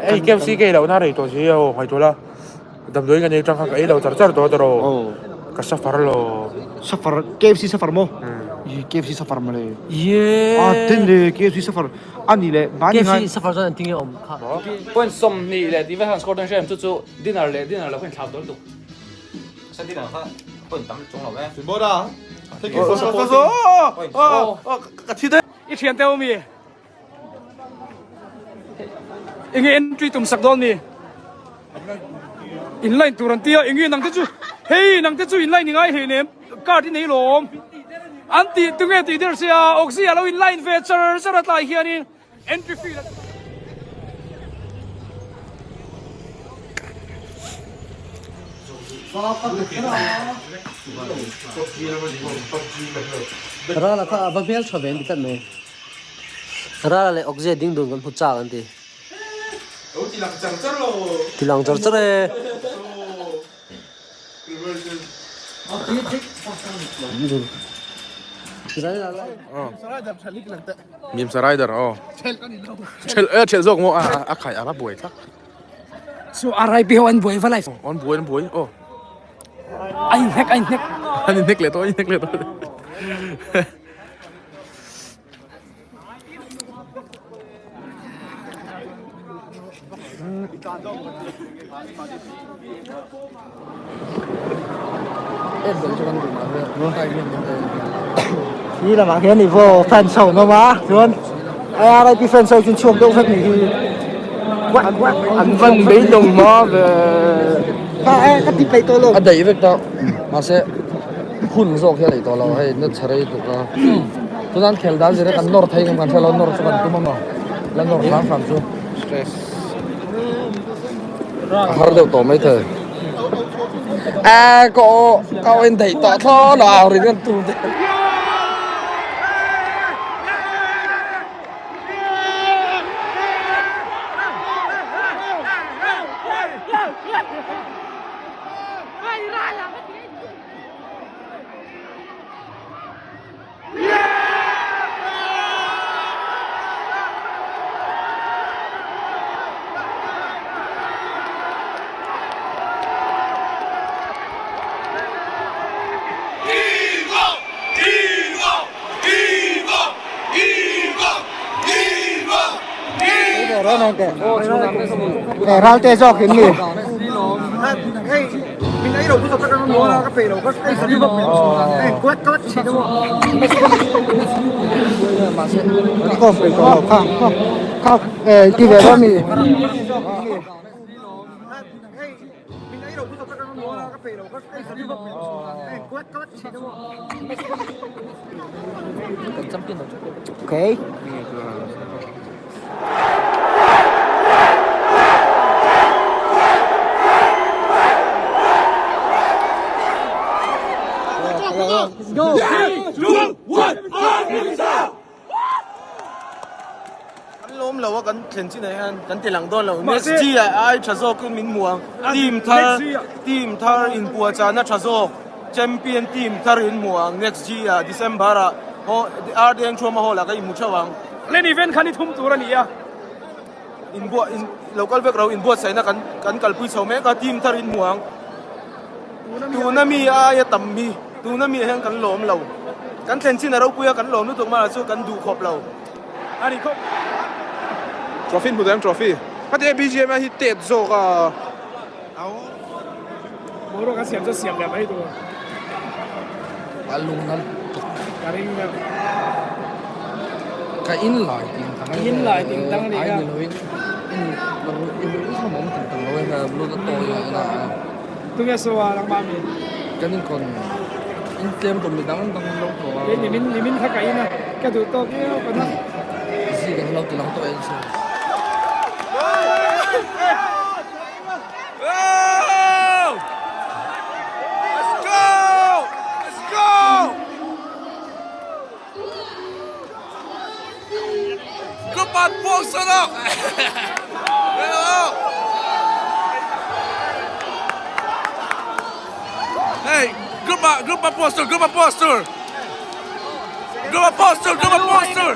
Ei KFC ka ei loh na rei tawh si aw ngaihtuah la damdawiin kan ei atang khan ka ei lo char char tawh a tawrh aw ka suffer lo. Suffer KFC suffer maw? Ih KFC suffer mawle. A ten le KFC suffer a nih leh mahni ngai. KFC suffer chuan engtin nge awm kha. Point 20 leh tih vel khan score dawn hria em chu chu dinner leh dinner lo kha inthlak dawn tuk. Sa dinner kha point tam chung lo e. Bora thank you for supporting. Ka thi daih. I thian te awm i enge entry tum sak dawn mi in line tur an tia enge nang te chu hei nang te chu in line i ngai hleinem card i nei lawm an tih tunge tih der sia oxy alo in line ve char char a tlai hianin entry fee la Rala kha a va hmel tha ve an ti tlat mai. Rala leh Awkzia ding dun kan hmu chak an ti. Lo ti lang char char lo. Ti lang char char e. Mimsa rider aw. Chel e chel zawk maw a khai a va buai thlak. Chu RIP ho an buai va lai. An buai an buai aw. A inhnek a inhnek. An inhnek leh tawh an inhnek leh tawh. Hi lamah hian i vaw fans ho an awm a chuan RIP fans ho chu an chhuak deuh vek nih hi an van beidawng hma ve ka ti peih tawh lo a daih vek ta mahse hun zawk hi a neih tawh lo hei na chhe rei tuk a chuan khel dan zir a kan nawr thei kan hre lo nawr chu kan tum a maw la nawr hram hram chu a har deuh tawh mai thei a ka aw ka aw in daih tawh thlawt lo au ri ngan tur te. Ralte zawk in ni. Ti ve dawn mi. Okay. Let's go. 3, 2, 1, Kan lawm lo a kan thlen chinah hian kan ti lang dawn lo. Next G ah ai tha zawk in min hmu ang. Team thar team thar inpuahchahna tha zawk champion team thar in hmu ang next G ah December ah haw RDN Thuama hall ah ka inhmu theuh ang. Len event khan i thum tur a ni a. Inbuah in lo kal vek ro inbuatsaihna kan kan kalpui chho mek a team thar in hmu ang. Tuna mi aia tam hi tuna mi ah hian kan lawm lo. Kan thlen chin a ropui a kan lawm lutuk mahla chu kan duh khawp lo. A ni khawp. Trophy hmu dawn trophy. Hati BGMI hi tet zawk a. Boruak a siam chu siam leh mai tur. A lung nan tuk. Ka ring deuh. Ka in lai ting tang. In lai ting tang ni ka. Ai ni lo in in lo in in kham om ting tang lo in lu na to ya na. Tunge so a lang ma mi. Kan in kon in tlem tum mi dang dang lo ko. Ke ni min ni min kha ka in a ka du to ke ko na. Zi kan lo ti lang to en so. Hey, group a, group a poster, group a poster. Group a poster, group a poster.